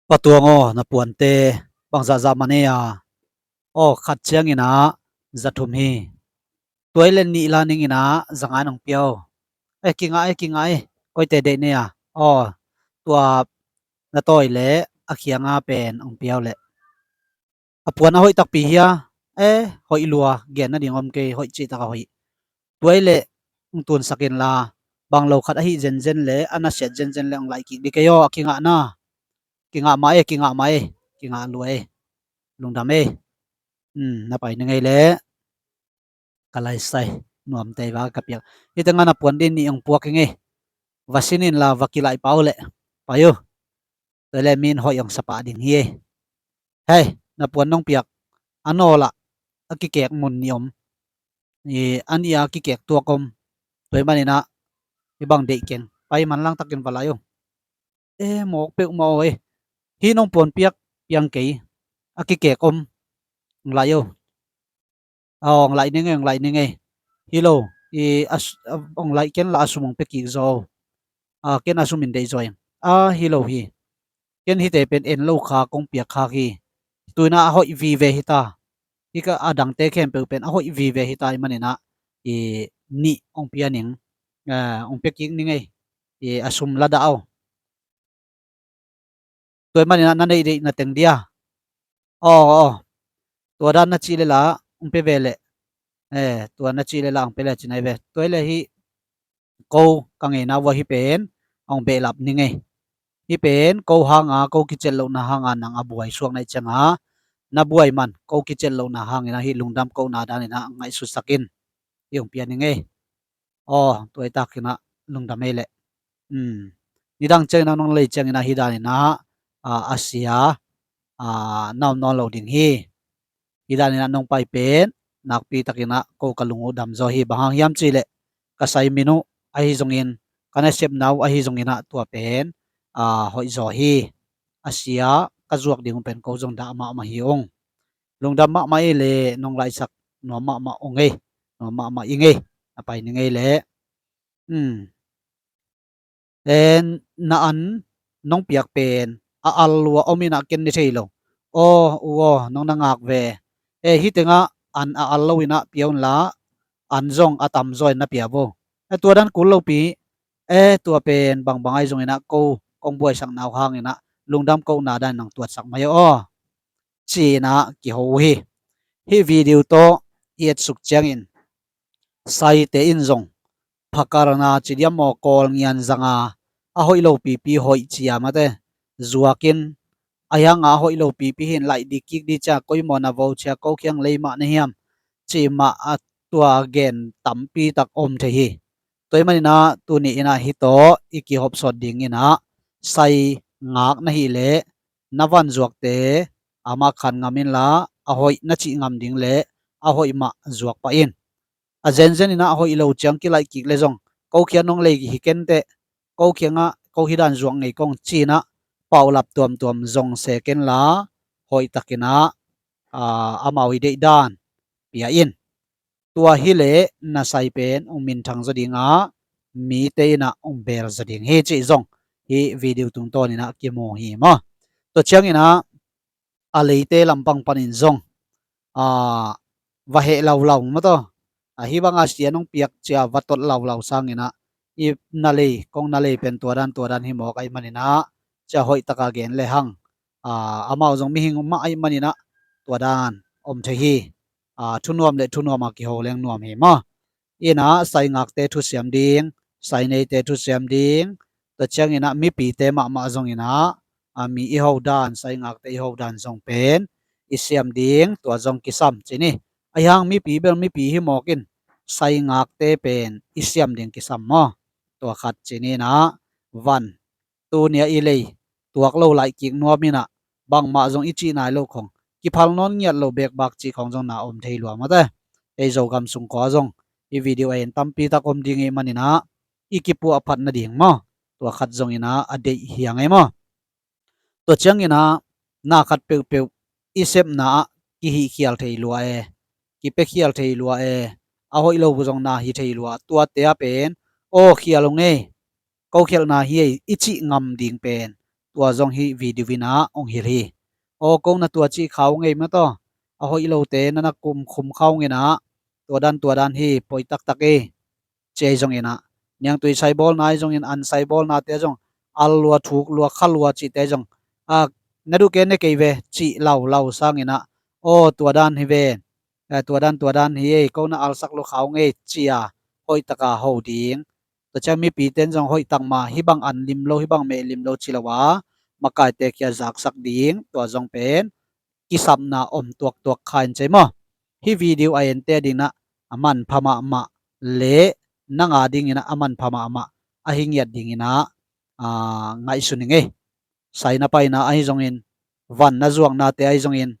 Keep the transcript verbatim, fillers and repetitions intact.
Patuang aw, na puante bangzah zah man ei a? Aw, khat ciangin ah za thum hi. Tua i le nih la ning in ah za nga in hong pia o. E, kingah e, kingah e. Koite deih nei a? Aw, tua na tawi le a khianga pen hong pia o leh. A puan a hoih takpi hia? E, hoih lua, gen nading om kei, hoih cihtak a hoih. Tua i le hong tunsak inla, bang lo khat ahi zenzen le a nasiat zenzen le hong laih kik dih kei aw, a kingah na. Kingah mah e, kingah mah e, kingah lua e. Lungdam e. Na pai ni ngei le ka laisai, nuamtei va ka piak. Hite nga na puan din nih hong puak hi ngei. Va sin inla va kilaih pah o leh. Pai o. Tua le min hoih hong sa pah ding hi e. Hei, na puan nong piak a nawl ah a kikek mun nih om. A nih a kikek tuak om. Tua i manin ah i bang deih keng. Pai, manlang takin va laih o. E, mawk peuhmah aw e. Hih nong puan piak piang kei. A kikek om. Hong laih o. Aw, hong laih ni ngei, hong laih ni ngei. Hi lo. Hong laih ken la a sum hong pia kik zaw. Ken a sum in deih zaw ing. A, hi lo hi. Ken hite pen en lo kha kong piak khak hi. Tu in ah a hoih vive hi ta. Hih ka a dangte khempeuh pen a hoih vive hi ta i manin ah nih hong pia ning. Hong pia kik ni ngei. A sum la dah o. Tua i manin ah na neih deih na teng dia. Aw, aw. Tua dan na cih le la hong pia ve leh. E, tua na cih le la hong pia le ci nai ve. Tua i le hih ko ka ngeina vua hih pen hong behlap ni ngei. Hih pen ko hanga, ko kiciat lohna hanga nang a buai suak na hih cianga, na buai man ko kiciat lohna hangin ah hih lungdam kohna danin ah ngaihsutsak in. Hih hong pia ni ngei. Aw, tua i takin ah lungdam ei leh. Nidang ciangin ah nong lei ciangin ah hih danin ah a sia na om nawn lo ding hi. Hih danin ah nong pai pen nakpi takin ah ko ka lung uh dam zaw hi. Bang hang hiam cih leh ka sai min uh ahi zongin, ka nasepna uh ahi zongin ah tua pen hoih zaw hi. A sia ka zuak ding uh pen ko zong dah mahmah hi ung. Lungdam mahmah ei le nong laihsak nuam mahmah ung ei. Nuam mahmah ing ei. Na pai ni ngei le. E, na an nong piak pen a al lua om in ah ken ni thei lo. Aw, u aw, nong na ngak ve. E, hih tengah an a al lo in ah pia unla, an zong a tam zaw in na pia vo. E, tua dan kul lopi. E, tua pen bangbang ahi zongin ah ko kong buaisakna uh hangin ah lungdam kohna dan nang tuatsak mai aw. Ci-in ah kiho uh hi. Hih video tawh i etsuk ciangin saite in zong phakarna ci diam maw, kawl ngian zanga a hoih lo pipi hoih cia mate zuakin, a hianga a hoih lo pipi hin laih dik kik di cia, koi maw na vo cia, ko khiang lei mah na hiam, cih mah a tua gen tampi tak om thei hi. Tua i manin ah tuni in ah hih tawh i kihopsawt dingin ah sai ngak na hih leh na van zuakte amah khan ngam inla, a hoih na cih ngam ding le a hoih mah zuak pah in. A zenzen in ah a hoih lo ciang kilaih kik le zong ko khiang nong lei hi kenteh, ko khiangah ko hih dan zuak ngei kong ci-in ah paulap tuamtuam zong se kenla, hoih takin ah amau i deih dan pia in. Tua hi leh na sai pen hong minthang zaw ding a, mite in ah hong beel zaw ding hi cih zong hih video tungtawn in ah kimu hi maw. Tua ciangin ah a leite lampang panin zong va heh laulau maw taw. Hih banga sia nong piak cia va tot laulau sangin ah i na lei, kong na lei pen tua dan tua dan hi mawk ahih manin ah cia hoih taka gen le hang. Amau zong mihing mah ahih manin ah tua dan om thei hi. Thunuam le thunuam a kiho leng nuam hi maw. In ah sai ngakte thusiam ding, sai neite thusiam ding, tua ciangin ah mipite mahmah zongin ah mi i ho dan, sai ngakte i ho dan zong pen i siam ding, tua zong kisam ci ni. Ahi hang mipi bel mipi hi mawk in, sai ngakte pen i siam ding kisam maw. Tua khat ci ni in ah van tuni a i lei tuak lo laih kik nuam in ah bangmah zong i cih nai lo khong, kiphal nawn ngiat lo bekbak cih khong zong na om thei lua mate. Ei Zogam sung khua zong i video a en tampi tak om ding ih manin ah i kipuah phat nading maw, tua khat zongin ah a deih hi a ngei maw. Tua ciangin ah na khat peuhpeuh i sepna ah kihihkhial thei lua e, kipiakhial thei lua e, a hoih lo zong na hi thei lua. Tuate ah pen aw khial ung ei, ko khialhna hi ei i cih ngam ding pen tua zong hih video in ah hong hilh hi. Aw, kona tua cih kha ung ei maw taw, a hoih lote na na kumkhum kha ung in ah, tua dan tua dan hi, poi taktak ei, ci ei zong in ah, niangtui sai bawlna ei zong in, an sai bawlnate zong, al lua, thuk lua, kha lua cihte zong, a, na duh kei ne kei ve cih laulau sang in ah, aw, tua dan hi ve, eh, tua dan tua dan hi ei, kona alsak lua kha ung ei, ci a hoih taka ho ding. Tua ciang mipite in zong hoih tak mah, hih bang an lim lo, hih bang meh lim lo ci lo a, makaite kia zaksak ding, tua zong pen kisapna om tuaktuak kha in ci ei maw. Hih video a ente ding in ah a manpha mahmah le nang a ding in ah a manpha mahmah, ahi ngiat ding in ah, ah, ngaihsun ing ei. Sai na paina ahi zongin, van na zuaknate ahi zongin,